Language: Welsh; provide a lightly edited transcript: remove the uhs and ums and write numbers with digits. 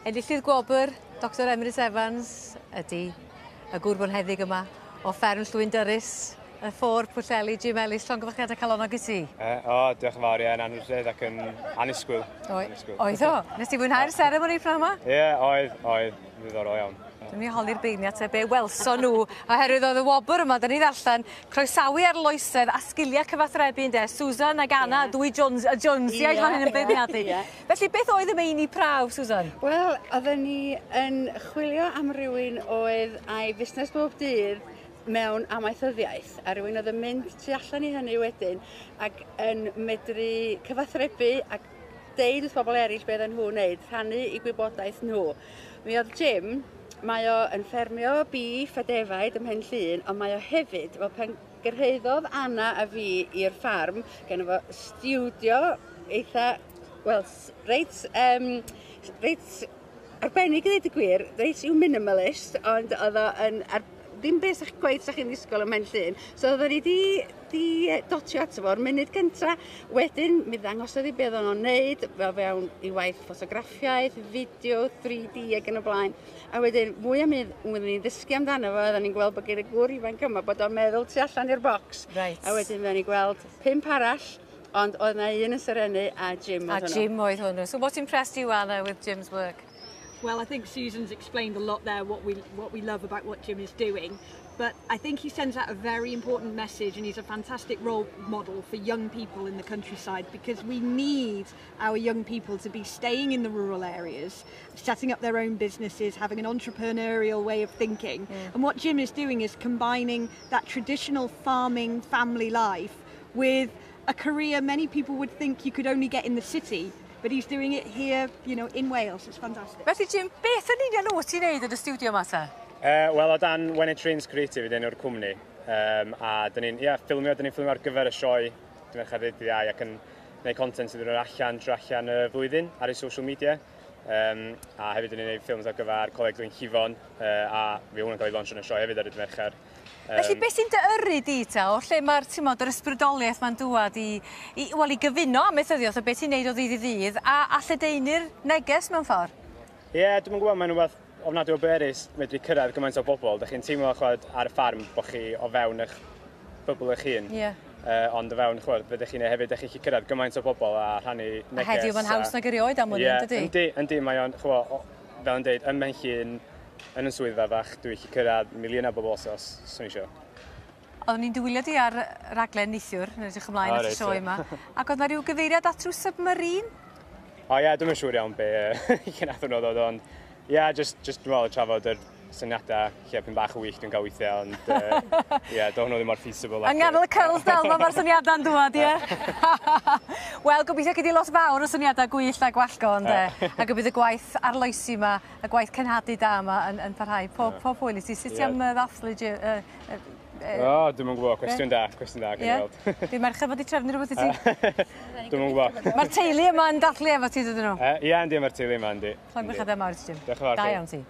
Enillydd gwobr Dr Emrys Evans ydy y gŵr bonheddig yma o fferm Llwyn Dyrys, y Ffôr, Pwllheli, Jim Ellis, llongyfarchiadau calonnog i ti. O, diolch yn fawr, ie, yn anrhydedd ac yn annisgwyl. Oedd, oedd o? Nes ti fwynhau'r seremoni prynhawn 'ma? Ie, oedd, oedd, ddiddorol iawn. Dwi'n mynd i holi'r beirniad te be welson nhw oherwydd oedd y wobr yma, 'dan ni ddarllen, croesawu arloesedd a sgiliau cyfathrebu ynde, Susan ag Anna, yeah. Dwy Jones, y Jonesiaid yeah, fan hyn yn beirniadu. Yeah. Felly beth oedd y meini prawf, Susan? Wel, oedden ni yn chwilio am rywun oedd a'i fusnes bob dydd mewn amaethyddiaeth a rywun oedd yn mynd tu allan i hynny wedyn ac yn medru cyfathrebu ac deud wrth bobl eraill beth oedden nhw'n wneud, rhannu eu gwybodaeth nhw. Mi oedd Jim, mae o yn ffermio bîff a defaid ym Mhen Llŷn, ond mae o hefyd, wel pan gyrhaeddodd Anna a fi i'r ffarm, genno fo stiwdio eitha, wel, reit, reit arbennig i ddweud y gwir, reit yw minimalist, ond oedd o yn ar, ddim beth sa'ch gweud sa'ch chi'n ddisgwyl ym Mhen Llŷn. So oedden ni di, di dotio ato fo'r munud gynta. Wedyn mi ddangosodd i beth o'n nhw'n neud, fel fewn i waith ffotograffiaeth, fideo, 3D ac yn y blaen. A wedyn mwy a mwy oedden ni'n ddysgu amdano fo, oedden ni'n gweld bod gen y gŵr ifanc yma bod o'n meddwl tu allan i'r bocs. Right. A wedyn oedden ni'n gweld pump arall, ond oedd na un yn serennu a Jim A oedd hwnnw. Jim oedd hwnnw. So what impressed you, Anna, with Jim's work? Well, I think Susan's explained a lot there what we love about what Jim is doing. But I think he sends out a very important message and he's a fantastic role model for young people in the countryside because we need our young people to be staying in the rural areas, setting up their own businesses, having an entrepreneurial way of thinking. And what Jim is doing is combining that traditional farming family life with a career many people would think you could only get in the city, but he's doing it here in Wales. It's fantastic. Felly Jim, beth yn union wyt ti'n neud yn y stiwdio yma ta? Wel, o dan Wenyn Trains Creative ydy enw'r cwmni. A dyn ni'n, yeah, ffilmio, dyn ni'n ffilmio ar gyfer y sioe dydd Mercher dydd Iau ac yn gwneud content sydd yn rhoi allan trwy allan y flwyddyn ar ei social media. A hefyd dyn ni'n gwneud ffilms ar gyfer Coleg Glynllifon a fi hwnna'n cael ei launch yn y sioe hefyd ar y dydd Mercher. Felly beth sy'n dy yrru di ta, o lle mae'r, ti'n modd, yr ysbrydoliaeth ma'n dŵad i, wel, i gyfuno amaethyddiaeth o beth ti'n neud o ddydd i ddydd a lledaenu'r neges mewn ffordd? Ie, yeah, dwi'n gwybod, mae'n rhywbeth ofnadwy o bwerus medru cyrraedd gymaint o bobl. Dych chi'n teimlo chwad, ar y ffarm bod chi o fewn eich bubble eich hun. Ond o fewn, chwad, be ydych chi'n neud hefyd, ydych chi'n gallu cyrraedd gymaint o bobl a rhannu neges. A heddiw mae'n haws nag erioed am hwn, yeah, dydy? Yndi, yndi, mae o'n, chwad, fel yn deud, ym Mhen Llŷn, yn y swyddfa fach, dwi'n gallu cyrraedd miliynau o bobl os swn i eisiau. Oeddwn ni'n dy wylio di ar raglen neithiwr, yn edrych ymlaen at y sioe yma, ac oedd na rhyw gyfeiriad at rhyw submarine? O ie, dwi'n siŵr iawn be lle nath hwnnw ddod, ond ie, yeah, just dwi'n meddwl trafod yr syniadau lle pyn bach o wyllt dwi'n cael weithiau, ond ie, yeah, do hwnnw ddim mor feasible. Yng nghanol y cyrls del 'ma mae'r syniadau'n dŵad, ie? Wel, gobeithio gei di lot fawr o syniadau gwyllt a gwallgo, ynde? A gobeithio y gwaith arloesi yma, y gwaith cenhadu da yma yn parhau. Pob hwyl i ti. Sut ti am ddathlu, O, dwi'm yn gwybod, cwestiwn da, gawn weld. Di merched fod i trefnu rhywbeth i ti? Dwi'm yn gwybod. Mae'r teulu yma yn dathlu efo ti, dydyn nhw? Ie, yndi, mae'r teulu yma, yndi. Llongyfarchiadau mawr i ti, Jim. Diolch yn fawr. Da iawn ti.